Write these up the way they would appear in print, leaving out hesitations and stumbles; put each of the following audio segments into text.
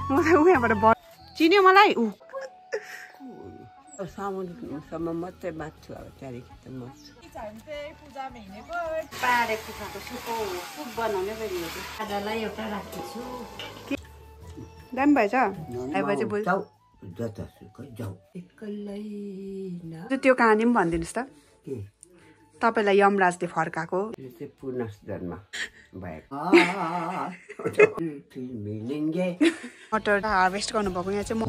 म त उहाँबाट चिन्यो मलाई ऊ सामुन्नसम्म मात्रै बाँच्छु अब त्यहाँदेखि त मर्छु पारेको खाएको सुप बनाउने गरी आधालाई एउटा राख्दैछु दामी भएछ त्यो कहानी पनि भनिदिनुहोस् त तपाईँलाई यमराजले फर्काएको पुनर्जन्म भएको मटर हार्भेस्ट गर्नुभएको यहाँ चाहिँ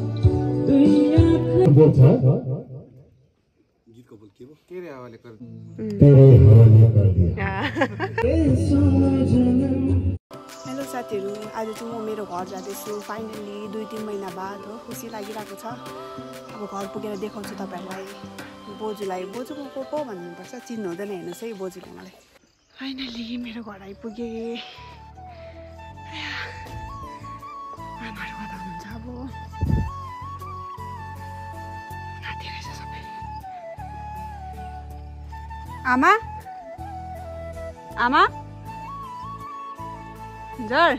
हेलो साथीहरू आज चाहिँ म मेरो घर जाँदैछु फाइनली 2-3 महिना बाद हो खुसी लागिरहेको छ अब घर पुगेर देखाउँछु तपाईँहरूलाई बोजू को भन्नुपर्छ चिन्नु हुँदैन हेर्नुहोस् है बोजूले मलाई फाइनली मेरो घर आइपुगे आमाहरू कता हुन्छ अब नाति रहेछ सबै आमा आमा जर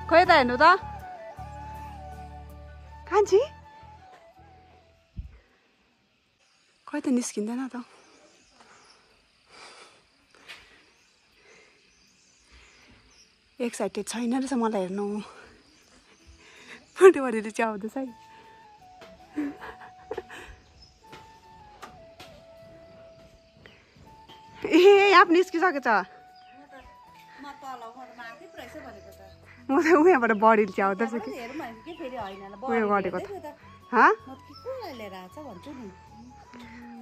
खोइ त हेर्नु त कान्छी खोइ त निस्किँदैन त एक्साइटेड छैन रहेछ मलाई हेर्नु फुटेबरीले च्याउँदैछ है ए यहाँ निस्किसकेछ म त उहाँबाट बडीले च्याउँदैछ कि उयो गरेको त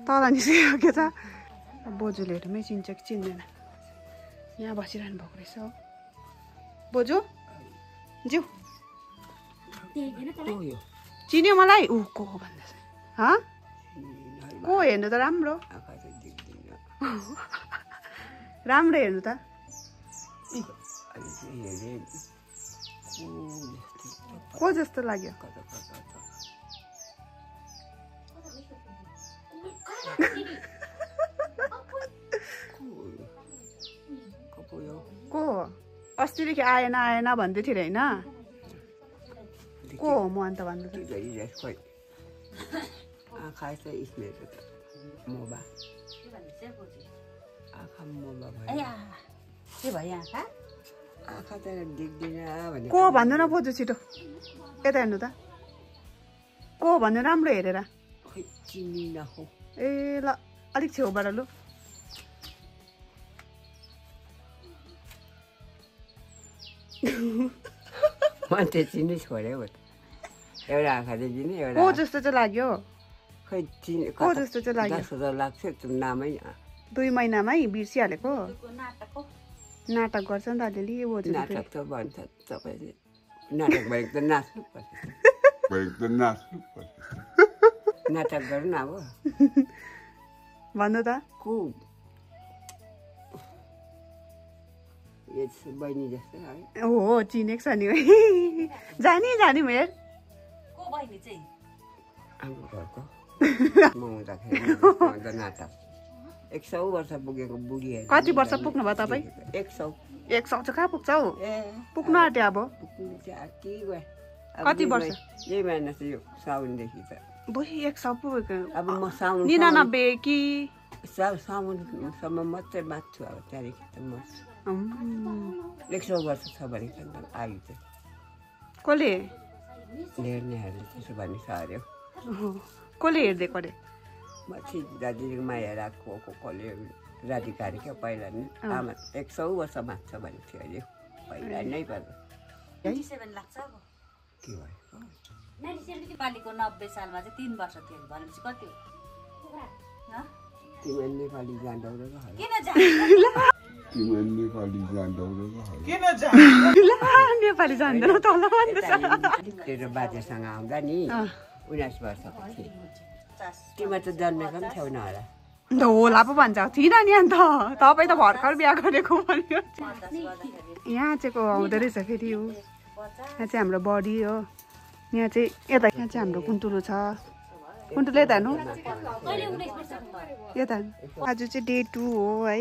तल निस्किसकेको छ बोजूले हेर्नुमै चिन्छ कि चिन्दैन यहाँ बसिरहनु भएको रहेछ हो बोजू ज्यू चिन्यो मलाई ऊ को भन्दैछ को हेर्नु त राम्रो राम्रो हेर्नु त को जस्तो लाग्यो को अस्तिदेखि आएन भन्दै थियो होइन को हो म अन्त भन्नु को भन्नु न बोजू छिटो यता हेर्नु त को भन्नु राम्रो हेरेर ए ल अलिक छेउबाट लु मान्छे चिन्नु छोड्यो एउटा आँखा चाहिँ चिने एउटा को जस्तो चाहिँ लाग्यो खै चिने को जस्तो चाहिँ लाग्यो 10,000 लाग्छ नामै 2 महिनामै बिर्सिहालेको नाटक गर्छ नि त अलिअलि बोजू नाटक त भन्छ तपाईँले नाटक भएको त नाच्नु पर्छ नाटक गर्नु न अब भन्नु त को बहिनी जस्तो है हो चिनेको छ नि जानी मेरो को बहिनी चाहिँ हाम्रो घरको म हुँदाखेरि नाटक 100 वर्ष पुगेको बुढी कति वर्ष पुग्नु भयो तपाईँ 100 चाहिँ कहाँ पुग्छ हौ पुग्नु आँट्यो अब कति वर्ष यही महिना चाहिँ यो साउनदेखि त 100 पुगेको अब म साउन 99 कि साउनसम्म मात्रै बाँच्छु अब त्यहाँदेखि त मर्छु 100 वर्ष छ भने आयु चाहिँ कसले हेर्नेहरूले त्यसो भने सर्यो कसले हेरिदिएको अरे माथि दार्जिलिङ माया राखको कसले राधिकारी क्या पहिला नि आमा 100 वर्ष बाँच्छ भने थियो अहिले पहिला नै पर्छ 97 लाग्छ अब के भयो 97 पालिको 90 सालमा चाहिँ 3 वर्ष थियो भनेपछि कति हो तिमी नेपाली जान्दौ र किन जान्दैन नेपाली जान्दैन तल भन्दैछ तेरो बाजेसँग आउँदा नि 19 वर्षको थिएँ तिमी त जन्मेको पनि थिएन होला होला पो भन्छ थिइनँ नि अन्त तपाईँ त भर्खर बिहा गरेको भन्यो यहाँ चाहिँ को आउँदो रहेछ फेरि यो यहाँ चाहिँ हाम्रो बडी हो यहाँ चाहिँ यता यहाँ चाहिँ हाम्रो कुन्तुलो छ कुन्तुलो यता हेर्नु यता आज चाहिँ डे 2 हो है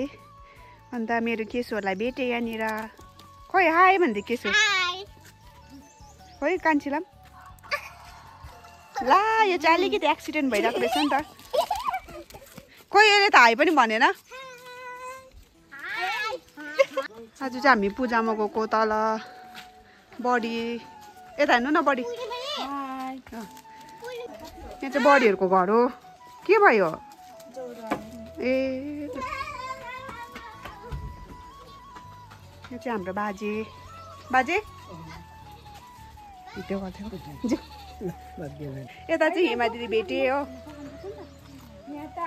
अन्त मेरो केशहरूलाई भेटेँ यहाँनिर खोइ हाई भन्दै के छु खोइ कान्छीलाई ला यो चाहिँ अलिकति एक्सिडेन्ट भइरहेको रहेछ नि त खोइ यसले त हाई पनि भनेन आज चाहिँ हामी पूजामा गएको तल बडी यता हेर्नु न बडी यहाँ चाहिँ बडीहरूको घर हो के भयो ए यो चाहिँ हाम्रो बाजे बाजे भिडियो गर्थ्यो यता चाहिँ हिमा दिदी भेटे हो यता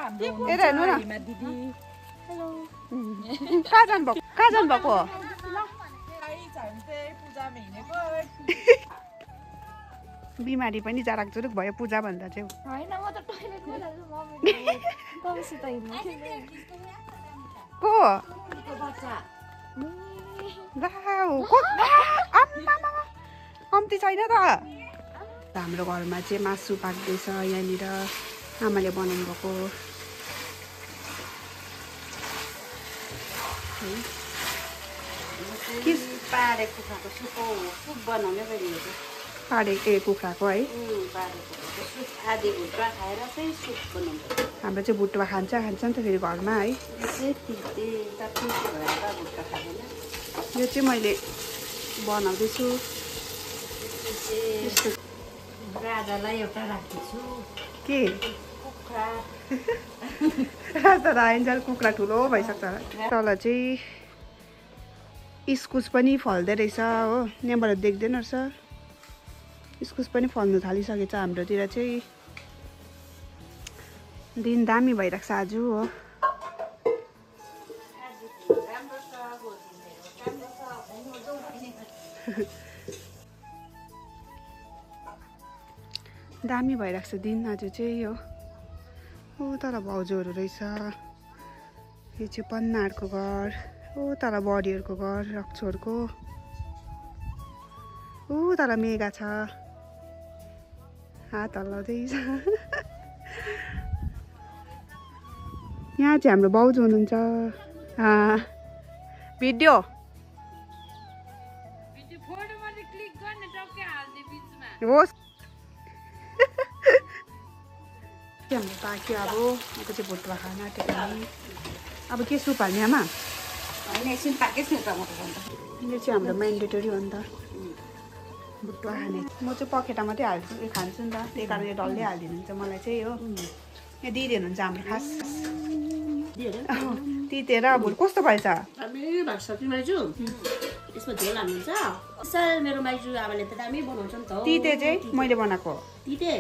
हेर्नु न कहाँ जानुभएको बिमारी पनि जाराक जुरुक भयो पूजा भन्दा चाहिँ को कम्ती छैन त हाम्रो घरमा चाहिँ मासु पाक्दैछ यहाँनिर आमाले बनाउनु भएको पारेको कुखुराको सुप बनाउने गरिएको पारेको कुखुराको है आधी भुट्वा खाएर चाहिँ सुप बनाउँछ हाम्रो चाहिँ भुटुवा खान्छ नि त फेरि घरमा है यो चाहिँ मैले बनाउँदैछु राजालाई एउटा राख्दैछु के कुखुरा राजा आइन्जेल कुखुरा ठुलो भइसक्छ तल चाहिँ इस्कुस पनि फल्दै रहेछ हो यहाँबाट देख्दैन रहेछ इस्कुस पनि फल्नु थालिसकेछ हाम्रोतिर चाहिँ दिन दामी भइरहेको छ आज हो दामी भइरहेको छ दिन आज चाहिँ हो तर भाउजूहरू रहेछ यो चाहिँ पन्नाहरूको घर तर बडीहरूको घर रक्छोहरूको तर मेगा छ हात हल्लाउँदैछ यहाँ चाहिँ हाम्रो भाउजू हुनुहुन्छ भिडियो होस् हाम्रो पाक्यो अब चाहिँ भुटुवा खाना टेक्ने अब के सुप हाल्ने आमा एकछिन पाकेछ नि टमाटर यो चाहिँ हाम्रो मेन्डेटरी हो नि त भुटुवा खाने म चाहिँ पखेटा मात्रै खान्छु नि त त्यही कारणले डल्लै हालिदिनुहुन्छ मलाई चाहिँ हो यहाँ दिदी हुनुहुन्छ हाम्रो खास तितेर भुट कस्तो भएछ यसमा झोल हाल्नुहुन्छ सर मेरो माइजू आमाले त दामी बनाउँछ नि त तिते चाहिँ मैले बनाएको तिते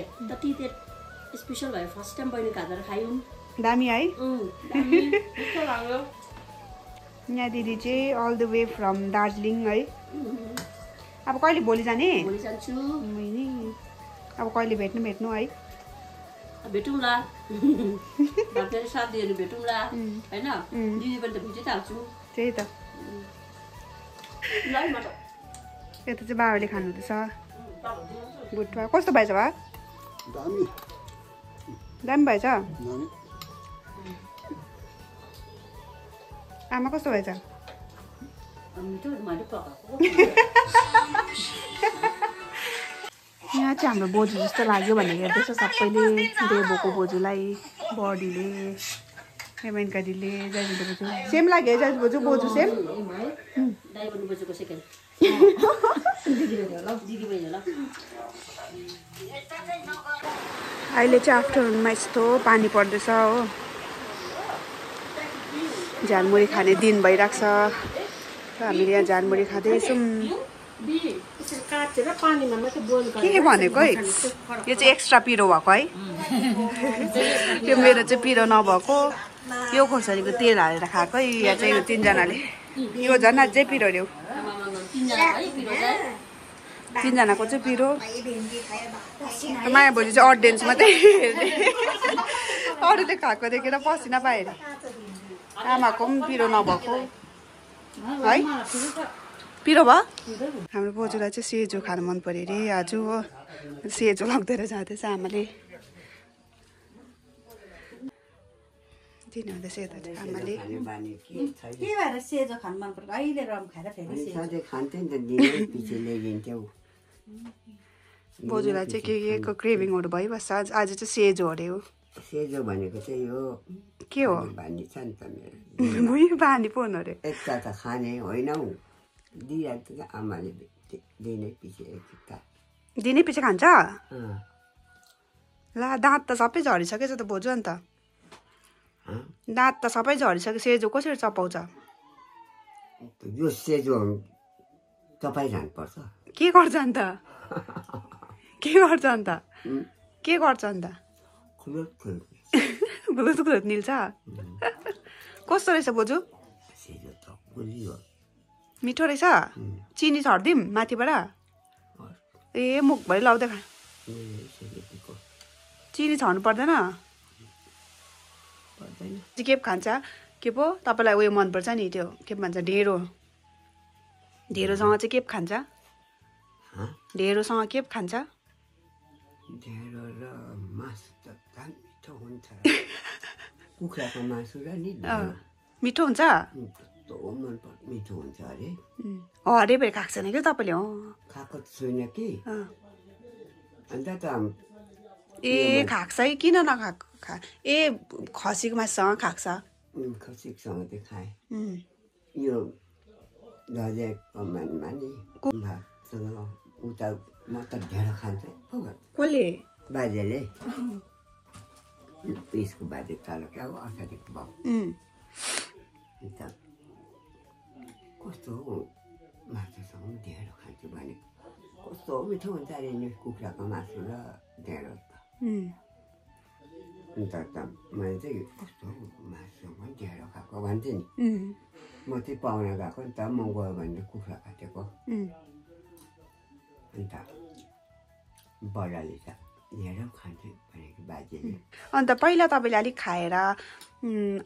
स्पेसल भयो फर्स्ट टाइम बहिनी खाँदा खायौँ दामी है मिठो लाग्यो यहाँ दिदी चाहिँ all the way from Darjeeling है अब कहिले भोलि जाने भोलि जान्छु अब कहिले भेट्नु है भेटौँला फेरि साथीहरू भेटौँला होइन दिदी पनि त भेटि त हाल्छु त्यही त यता चाहिँ बाबाले खानुहुँदैछ भुटुवा कस्तो भएछ बा दामी भएछ आमा कस्तो भएछ यहाँ चाहिँ हाम्रो बोजू जस्तो लाग्यो भनेर हेर्दैछ सबैले देवको बोजूलाई बडीले हेमेन्का दिदीले जयन्ती बोजू सेम लाग्यो है जयन्ती बोजू बोजू सेम अहिले चाहिँ आफ्टरनुनमा यस्तो पानी पर्दैछ हो झालमुरी खाने दिन भइरहेको छ र हामीले यहाँ झालमुरी खाँदैछौँ के भनेको है यो चाहिँ एक्स्ट्रा पिरो भएको है यो मेरो चाहिँ पिरो नभएको यो खोर्सानीको तेल हालेर खाएको है यहाँ चाहिँ यो तिनजनाले यो झन् अझै पिरो अरे तिनजनाको चाहिँ पिरो माया भोलि चाहिँ अडियन्स मात्रै अरूले खाएको देखेर पसिना पायो अरे आमाको पनि पिरो नभएको है पिरो भयो हाम्रो बोजूलाई चाहिँ सेजो खानु मन पर्यो अरे आज हो सेजो लगिदिएर जाँदैछ आमाले दिने हुँदैछ यता चाहिँ आमाले खाने बानी के छैन के भएर सेजो खानु मन पर्छ अहिले रम खाएर फेरि अनि सेजो सधैँ खान्थ्यो नि त दिनै पछि ल्याइदिन्थ्यौ बोजूलाई चाहिँ के को क्रेभिङहरू भइबस्छ आज चाहिँ सेजो अरे हो सेजो भनेको चाहिँ यो के हो बानी छ नि त मेरो भुइँ बानी पो हुनु अरे एकता त खाने होइन हौ दिइरहेको थियो आमाले दिनै पछि एकता दिनै पछि खान्छ ला दाँत त सबै झरिसकेछ त बोजू अन्त दाँत त सबै झरिसक्यो सेजो कसरी चपाउँछ यो सेजो तपाईँ जानुपर्छ के गर्छ अन्त के गर्छ अन्त के गर्छ अन्त खुलत खुलत गुलुत गुलुत निल्छ कस्तो रहेछ बोजू सेजो त गुलियो मिठो रहेछ चिनी छरिदिउँ माथिबाट ए मुखभरि लाउँदै खा चिनी छर्नु पर्दैन के खान्छ के पो तपाईँलाई उयो मनपर्छ नि त्यो के भन्छ ढेँडो ढेँडोसँग चाहिँ के खान्छ ढेँडोसँग के खान्छ ढेँडो र मासु त मिठो हुन्छ कुखुराको मासु र नि मिठो हुन्छ कस्तो मिठो हुन्छ अरे हरे भएर खाएको छैन कि तपाईँले खाएको छुइनँ कि अन्त त ए खाएको छ है किन नखाएको ए खसीको मासुसँग खाएको छ खसीसँग चाहिँ खाएँ यो धजिएको मानमा नि भातसँग उता म त ढेँडो खान्छु कसले बाजेले पिसको बाजे तल क्या हो अगाडिको भाउ अन्त कस्तो हो मासुसँग ढेँडो खान्छु भने कस्तो मिठो हुन्छ अरे नि कुखुराको मासु र ढेँडो त अन्त मैले चाहिँ कस्तो मासुसँग ढेँडो खाएको भन्थेँ नि म चाहिँ पाहुना गएको नि त म गयो भने कुखुरा काटेको अन्त बडाले त ढेँडो खान्छु भनेको बाजेले अन्त पहिला तपाईँले अलिक खाएर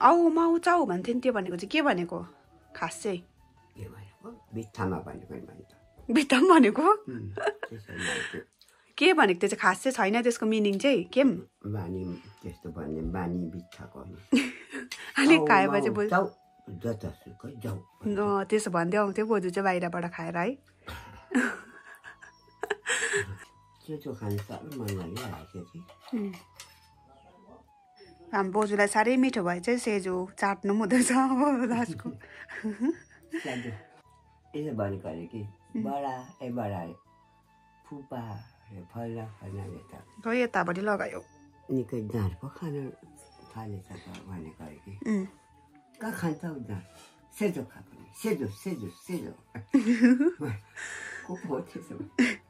आउ माउ चाउ भन्थ्यो नि त्यो भनेको चाहिँ के भनेको खास चाहिँ के भनेको बित्थामा भनेको नि भन्छ बित्थाम भनेको के भनेको त्यो चाहिँ खास चाहिँ छैन त्यसको मिनिङ चाहिँ के बानी त्यस्तो भन्ने बानी बित्थाको अलिक खाएपछि जतासुकै जाऊ त्यसो भन्दै आउँथ्यो बोजू चाहिँ बाहिरबाट खाएर है सेजो खानु साह्रो मन लागिरहेको थियो कि हाम्रो बोजूलाई साह्रै मिठो भए चाहिँ सेजो चाट्नु पनि हुँदैछ हो लास्टको यसो भनेको अरे कि बडा फुपा फल्ना फल्नाले त खै यतापट्टि लगायो निकै जाँड पो खान थालेछ त भनेको अरे कि कहाँ खान्छ हौ जाँड सेजो खाएको नि सेजो सेजो सेजो को पो त्यसो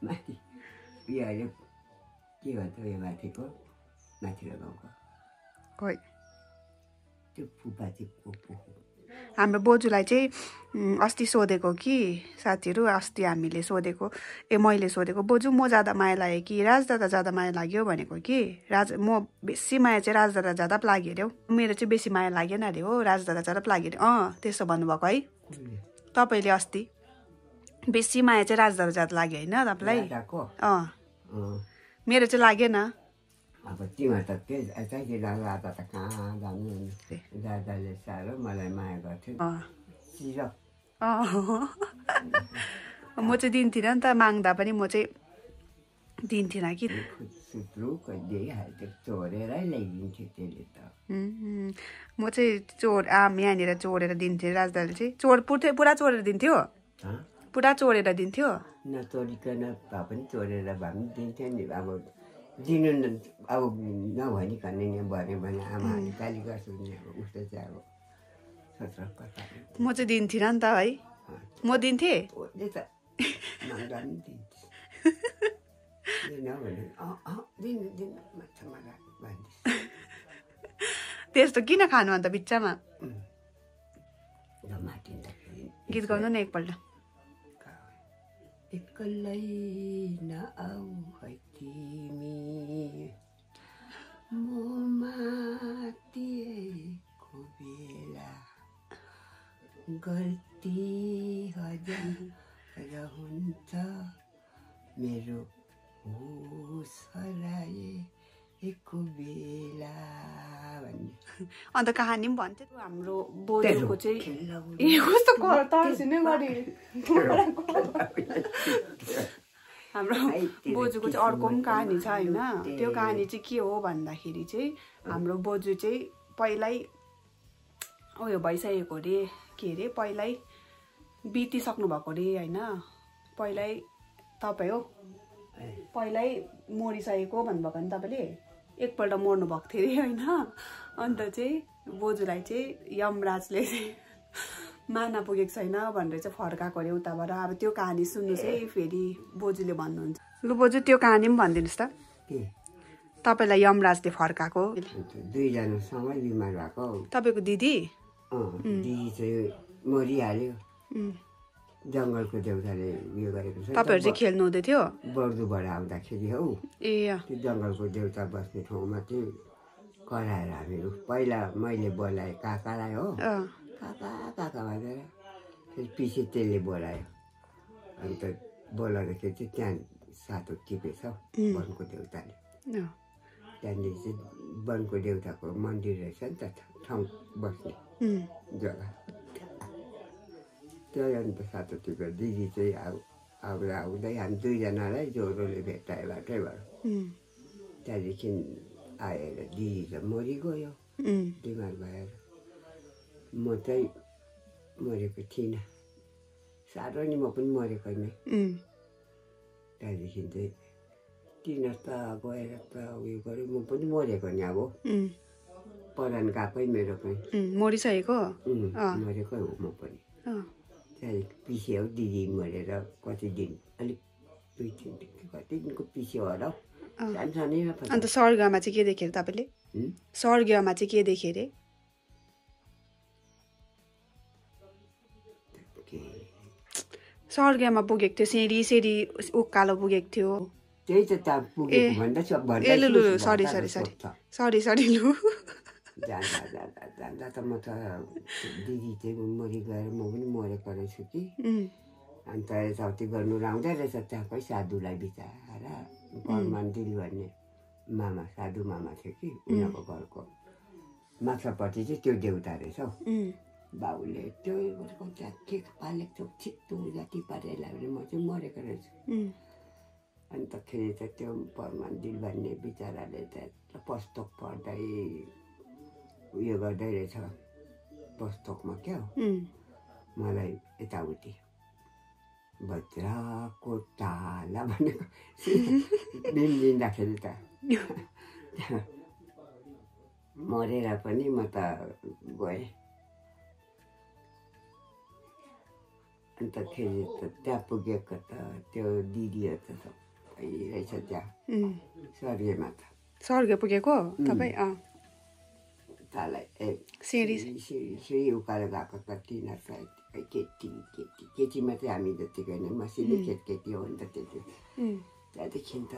माथि यो अहिले के भन्छ उयो माथिको माथिको गाउँको खै त्यो फुपा चाहिँ को पो हाम्रो बोजूलाई चाहिँ अस्ति सोधेको कि साथीहरू अस्ति हामीले सोधेको मैले सोधेको बोजू म ज्यादा माया लाग्यो कि राजदादा ज्यादा माया लाग्यो भनेको कि म बेसी माया चाहिँ राजदादा ज्यादा पो लाग्यो अरे हौ मेरो चाहिँ बेसी माया लागेन अरे हो राजदादा ज्यादा पो लाग्यो अरे त्यसो भन्नुभएको है तपाईँले अस्ति बेसी माया चाहिँ राजदादा ज्यादा लाग्यो होइन तपाईँलाई मेरो चाहिँ लागेन अब तिमीहरू त के यतैतिर लाँदा त कहाँ जानु दादाले साह्रो मलाई माया गर्थ्यो म चाहिँ दिन्थिनँ नि त माग्दा पनि म चाहिँ दिन्थिनँ कि सुत्रो दिइहाल्थ्यो चोरेरै ल्याइदिन्थ्यो त्यसले त म चाहिँ यहाँनिर चोरेर दिन्थेँ राजदाले चाहिँ पुरा चोरेर दिन्थ्यो पुरा चोरेर दिन्थ्यो नचोरिकन भए पनि चोरेर भए पनि दिन्थ्यो नि अब दिनु अब नभनिकन भन्यो भने आमाले गाली गर्छु नि अब उस्तो चाहिँ अब म चाहिँ दिन्थिनँ नि त है म दिन्थेँ त्यस्तो किन खानु अन्त बिच्चामा गीत गाउनु न एकपल्ट एक्लै नआऊ है तिमी म मातिएको बेला गल्ती हजार हुन्छ मेरो होस हराए एक बेला भन्ने अन्त कहानी पनि भन्थ्यो हाम्रो बोजूको चाहिँ ए कस्तो तर्सिने गरी हाम्रो बोजूको चाहिँ अर्को पनि कहानी छ होइन त्यो कहानी चाहिँ के हो भन्दाखेरि चाहिँ हाम्रो बोजू चाहिँ पहिल्यै उयो भइसकेको अरे के अरे पहिल्यै बितिसक्नु भएको अरे होइन पहिल्यै तपाईँ हो पहिल्यै मरिसकेको भन्नुभएको नि तपाईँले एकपल्ट मर्नु भएको थियो अरे होइन अन्त चाहिँ बोजूलाई चाहिँ यमराजले चाहिँ माना पुगेको छैन भनेर चाहिँ फर्काएको अरे उताबाट अब त्यो कहानी सुन्नु चाहिँ फेरि बोजूले भन्नुहुन्छ लु बोजू त्यो कहानी पनि भनिदिनुहोस् त तपाईँलाई यमराजले फर्काएको दुईजना सँगै बिमार भएको तपाईँको दिदी दिदी चाहिँ मरिहाल्यो जङ्गलको देउताले उयो गरेको छ तपाईँहरू चाहिँ खेल्नु हुँदै थियो बर्दुबाट आउँदाखेरि हौ ए त्यो जङ्गलको देउता बस्ने ठाउँमा चाहिँ कराएर हामीहरू पहिला मैले बोलाएँ काकालाई हो काका काका भनेर फेरि पछि त्यसले बोलायो अन्त बोलाउँदाखेरि चाहिँ त्यहाँ सातो टिपेछ वनको देउताले त्यहाँनिर चाहिँ वनको देउताको मन्दिर रहेछ नि त ठाउँ बस्ने जग्गा त्यो अन्त सातो टिपेर दिदी चाहिँ आउँदा आउँदै हामी दुईजनालाई ज्वरोले भेट्टायो बाटैबाट त्यहाँदेखि आएर दिदी त मरिगयो बिमार भएर म चाहिँ मरेको थिइनँ साह्रो नि म पनि मरेको नै त्यहाँदेखि चाहिँ किन त गएर त उयो गऱ्यो म पनि मरेको नि अब परान गएकै मेरो पनि मरिसकेको मरेकै हो म पनि त्यहाँदेखि पछि हो दिदी मरेर कति दिन अलिक 2-3 दिन कति दिनको पछि हो र सानसानैमा अन्त स्वर्गमा चाहिँ के देखेर तपाईँले स्वर्गमा चाहिँ के देखे अरे स्वर्गमा पुगेको थियो सेरी उकालो पुगेको थियो त्यही त पुगेको भन्दा सरी लु जाँदा त म त दिदी चाहिँ मरि गएर म पनि मरेको रहेछु कि अन्त यताउति गर्नु लाउँदै रहेछ त्यहाँकै साधुलाई बिचार परमान्दिल भन्ने मामा साधु मामा थियो कि उनीहरूको घरको माछापट्टि चाहिँ त्यो देउता रहेछ हौ बाउले त्यो त्यहाँ के पालेको थियो छिट्टो जाति पारेर भने म चाहिँ मरेको रहेछु अन्तखेरि चाहिँ त्यो परमान्दिल भन्ने बिचराले त पस्तोक पर्दै उयो गर्दै रहेछ पस्तोकमा क्या हो मलाई यताउति वज्रको ताला भनेको लिँदाखेरि त मरेर पनि म त गएँ अन्तखेरि त त्यहाँ पुगेको त त्यो दिदीहरू त सबै रहेछ त्यहाँ स्वर्गमा त स्वर्ग पुगेको तपाईँ तलाई सिँढी उकालो गएको त तिनीहरू केटीमा चाहिँ हामी जतिको होइन मसिनो केटी हो नि त त्यति त्यहाँदेखि त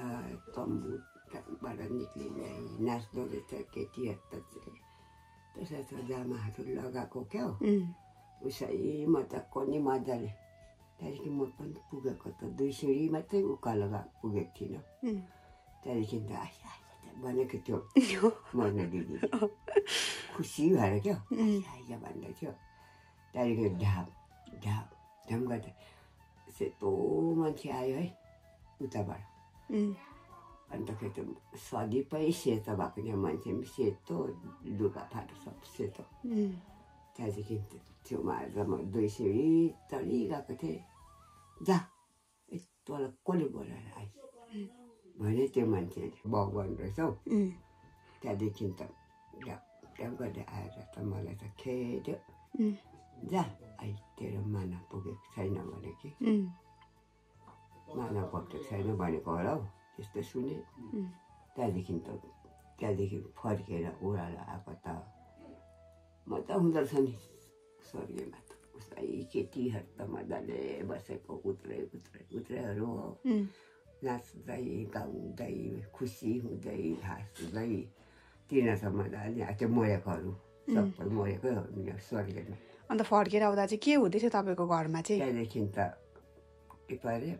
तम्बुबाट निक्लिँदै नाच्दो रहेछ केटीहरू त त्यसो जामाहरू लगाएको क्या हो उसै म त कोनी मजाले त्यहाँदेखि म पनि पुगेको त 2 सिँढी मात्रै उकालो पुगेको थिइनँ त्यहाँदेखि त भनेको थियो मर्ने दिदी खुसी भएर क्या आइज भन्दै थियो त्यहाँदेखि ढाम गर्दा सेतो मान्छे आयो है उताबाट अन्तखेरि त सधैँ सेतो भएको नि मान्छे पनि सेतो लुगाफाटा सब सेतो त्यहाँदेखि छेउमा आएर म 2 सिँढी चढी गएको थिएँ जा तँलाई कसले बोलाएर आइस भने त्यो मान्छेले भगवान रहेछ हौ त्यहाँदेखि त ढ्याम गर्दै आएर त मलाई त खेद्यो जा आई तेरो माना पुगेको छैन भने कि माना पुगेको छैन भनेको होला हौ त्यस्तो सुने त्यहाँदेखि फर्केर ओह्रालो आएको त मजा हुँदो रहेछ नि स्वर्गमा त उसै केटीहरू त मजाले बसेको उत्रेहरू हो नाच्दै गाउँदै खुसी हुँदै हाँस्दै तिनीहरू त मजाले त्यो मरेकोहरू सबै मरेकै हो स्वर्गमा अन्त फर्केर आउँदा चाहिँ के हुँदैछ तपाईँको घरमा चाहिँ त्यहाँदेखि त के पऱ्यो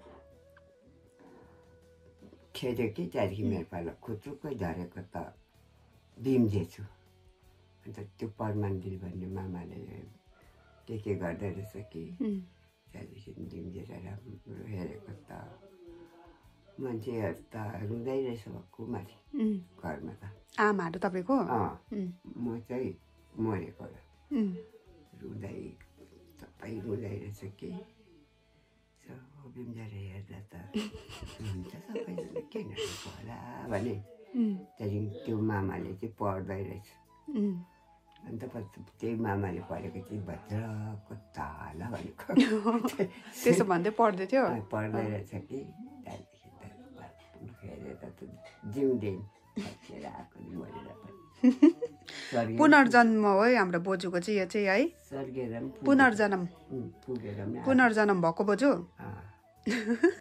खेद्यो कि त्यहाँदेखि मेरो पालो खुत्रुकै झरेको त बिम्झेछु अन्त त्यो परमान्दिल भन्ने मामाले के गर्दै रहेछ कि त्यहाँदेखि बिम्झेर राम्रो हेरेको त मान्छेहरू त रुँदै रहेछ कुमारी घरमा त आमाहरू तपाईँको म चाहिँ मरेको रुँदै सबै रुँदै रहेछ कि बिम्झेर हेर्दा त हुन्छ सबैजना किन होला भने त्यहाँदेखि त्यो मामाले चाहिँ पढ्दै रहेछ अन्त त्यही मामाले पढेको चाहिँ भद्रको ताला भनेको त्यसो भन्दै पढ्दै थियो पढ्दै रहेछ कि त्यहाँदेखि त हेरेर त जिउँदैन आएको मरेर पनि पुनर्जन्म हो है हाम्रो बोजूको चाहिँ यो चाहिँ है स्वर्गेर पुनर्जन्म पुनर्जन्म भएको बोजू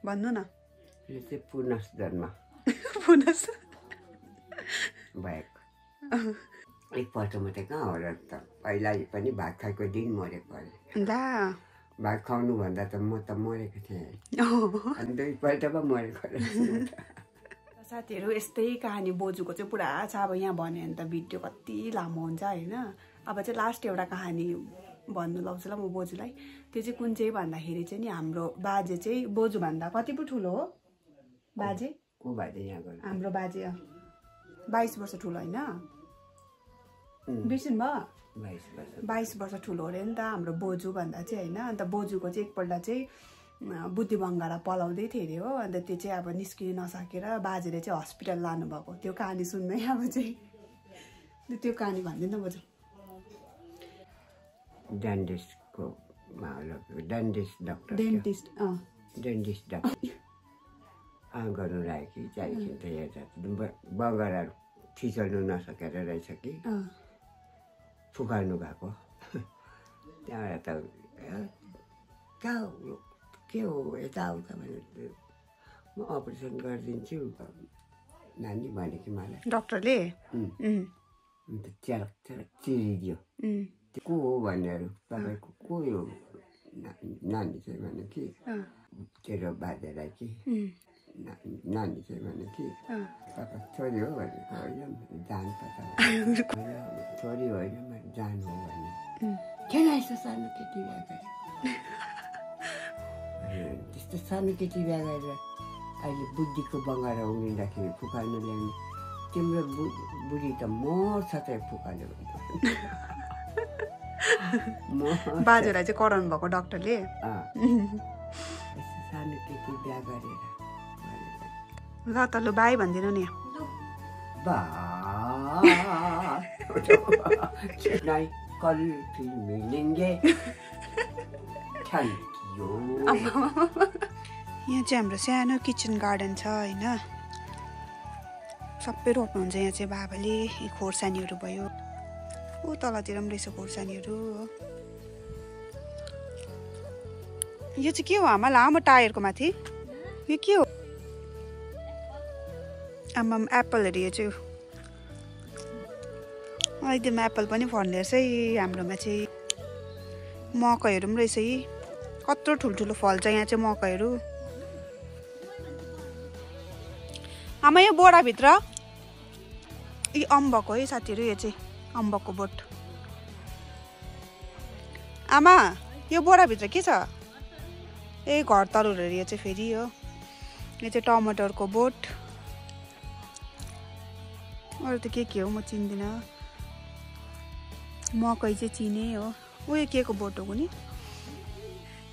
भन्नु न यो चाहिँ पुनर्जन्म पुनस् भएको एकपल्ट मात्रै कहाँ हो र त पहिला पनि भात खाएको दिन मरेको अरे ला भात खुवाउनु भन्दा त म त मरेको थिएँ अनि दुईपल्ट पो मरेको रहेछ साथीहरू यस्तै कहानी बोजूको चाहिँ पुरा छ अब यहाँ भन्यो भने त भिडियो कति लामो हुन्छ होइन अब चाहिँ लास्ट एउटा कहानी भन्नु लाउँछु ल म बोजूलाई त्यो चाहिँ कुन चाहिँ भन्दाखेरि चाहिँ नि हाम्रो बाजे चाहिँ बोजूभन्दा कति पो ठुलो हो बाजे को बाजे यहाँ हाम्रो बाजे 22 वर्ष ठुलो होइन बिर्सिनु भयो 22 वर्ष ठुलो अरे नि त हाम्रो बोजू भन्दा चाहिँ होइन अन्त बोजूको चाहिँ एकपल्ट चाहिँ बुद्धि भङ्गारा पलाउँदै थियो अरे हो अन्त त्यो चाहिँ अब निस्किन नसकेर बाजेले चाहिँ हस्पिटल लानुभएको त्यो कहानी सुन्दै अब चाहिँ त्यो कहानी भनिदिनु न बोजू डेन्टिस्टको डेन्टिस्ट डक्टर डेन्टिस्ट डक्टर गर्नु लाग्यो कि त्यहाँदेखि त हेर्दा बगरा फिचल्नु नसकेर रहेछ कि फुकाल्नु भएको त्यहाँबाट त के हो यताउता भने म अपरेसन गरिदिन्छु नानी भने कि मलाई डक्टरले अन्त च्यालक च्यालक चिरिदियो को हो भनेर तपाईँको को यो नानी चाहिँ भने कि तेरो बाजेलाई कि नानी चाहिँ भने कि तपाईँ छोरी हो भनेको होइन जान त छोरी होइन मैले जान हो भने किन यस्तो सानो केटी बिहा गरेर त्यस्तो सानो केटी बिहा गरेर अहिले बुद्धिको बङ्गारा उम्रिँदाखेरि फुकाल्नु ल्याउने तिम्रो बुढी त मर्छ चाहिँ फुकाल्यो बाजेलाई चाहिँ कराउनु भएको डक्टरले सानो केटी बिहा गरेर ल त लु बाई भनिदिनु नि कल फिर मिलेंगे थैंक यू यहाँ चाहिँ हाम्रो सानो किचन गार्डन छ होइन सबै रोप्नुहुन्छ यहाँ चाहिँ बाबाले खोर्सानीहरू भयो ऊ तलतिर पनि रहेछ खोर्सानीहरू हो यो चाहिँ के हो आमा लामो टायरको माथि यो के हो आमा एप्पलहरू यो चाहिँ एकदम एप्पल पनि फल्ने रहेछ है हाम्रोमा चाहिँ मकैहरू पनि रहेछ है कत्रो ठुल्ठुलो फल्छ यहाँ चाहिँ मकैहरू आमा यो बोराभित्र यी अम्बकको है साथीहरू यो चाहिँ अम्बकको बोट आमा यो बोराभित्र के छ ए घर तरुलहरू यो चाहिँ फेरि हो यो चाहिँ टमाटरको बोट अरू त के हो म चिन्दिनँ मकै चाहिँ चिने हो उयो के को बोट हो नि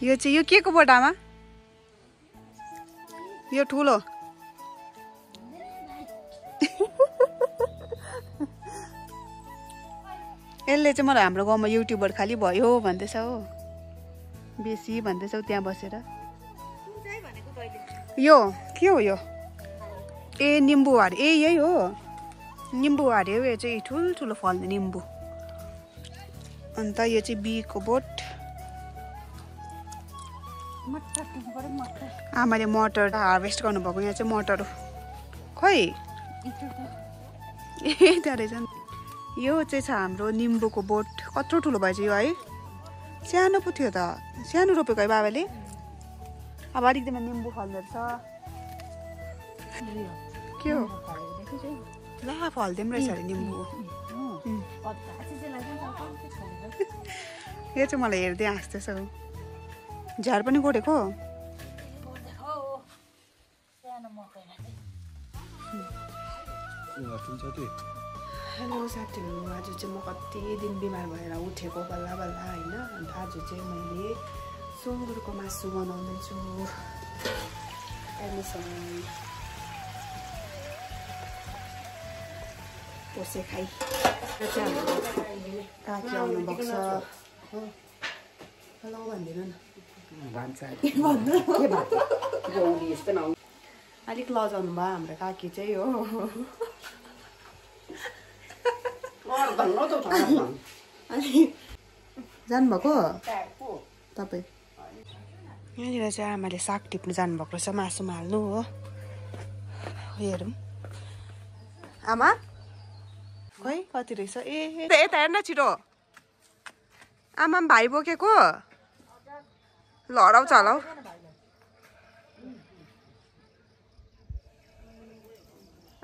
यो चाहिँ यो के को बोट आमा यो ठुलो यसले चाहिँ मलाई हाम्रो गाउँमा युट्युबर खालि भयो भन्दैछ हो बेसी भन्दैछ त्यहाँ बसेर यो के हो यो ए निम्बु हारे ए यही हो निम्बु हारे हो यो चाहिँ ठुल्ठुलो फल्ने निम्बु अन्त यो चाहिँ बीको बोट आमाले मटर हार्भेस्ट गर्नुभएको यहाँ चाहिँ मटर हो खै ए त्यहाँ रहेछ यो चाहिँ छ हाम्रो निम्बुको बोट कत्रो ठुलो भएछ यो है सानो पो थियो त सानो रोपेको है बाबाले अब अलिकतिमा निम्बु फल्दो रहेछ के हो ला फल्दिउँ रहेछ अरे निम्बु यो चाहिँ मलाई हेर्दै हाँस्दैछ झार पनि गोडेको हेलो साथीहरू आज चाहिँ म कति दिन बिमार भएर उठेको बल्ल बल्ल होइन अन्त आज चाहिँ मैले सुँगुरको मासु बनाउँदैछु पोसे खाइ काकी आउनु भएको छ हेलो भनिदिनु न अलिक लजाउनु भयो हाम्रो काकी चाहिँ हो जानुभएको तपाईँ यहाँनिर चाहिँ आमाले साग टिप्नु जानुभएको रहेछ मासुमा हाल्नु हो हेरौँ आमा खै कति रहेछ ए यता हेर्न छिटो आमा भाइ बोकेको ल हराउँछ होला हौ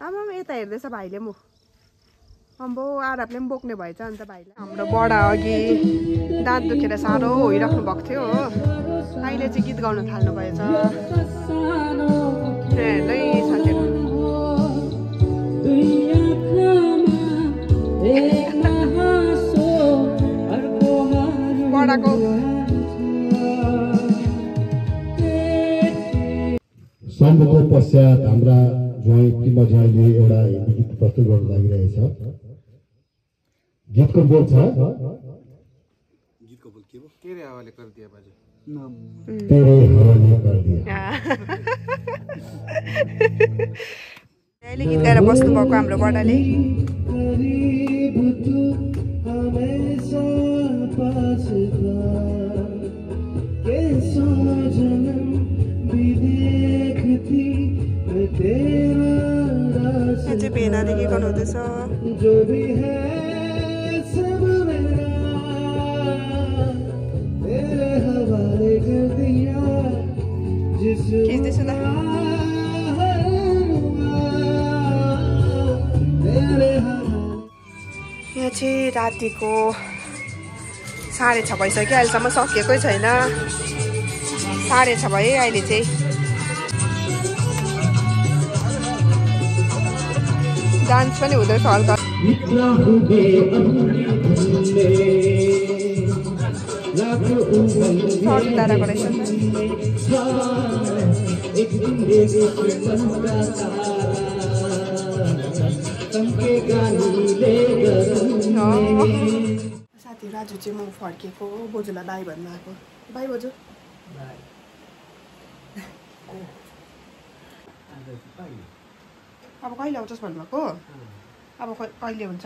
आमा यता हेर्दैछ भाइले म अम्बो आरापले पनि बोक्ने भएछ अन्त भाइले हाम्रो बडा अघि दाँत दुखेर साह्रो होइराख्नु भएको थियो हो अहिले चाहिँ गीत गाउन थाल्नु भएछ हेर्दै साथीहरू बडाको सम्भवको पश्चात हाम्रा ज्वाइँ टिमा ज्वाइँले एउटा हिन्दी गीत प्रस्तुत गर्न लागिरहेछ गीतको बोल छ गीतको बोल के हो तेरे हवाले कर दिया बाजे तेरे हवाले कर दिया अहिले गीत गाएर बस्नु भएको हाम्रो बडाले चाहिँ भेनादेखि गर्नुहुँदैछ खिच्दैछु ल यहाँ चाहिँ रातिको 6:30 भइसक्यो अहिलेसम्म सकिएकै छैन 6:30 भयो अहिले चाहिँ डान्स पनि हुँदैछ हल्का ताराको रहेछ साथीहरू आज चाहिँ म फर्केको बोजूलाई बाई भन्नु आएको बाई बोजू अब कहिले आउँछस् भन्नुभएको अब कहिले हुन्छ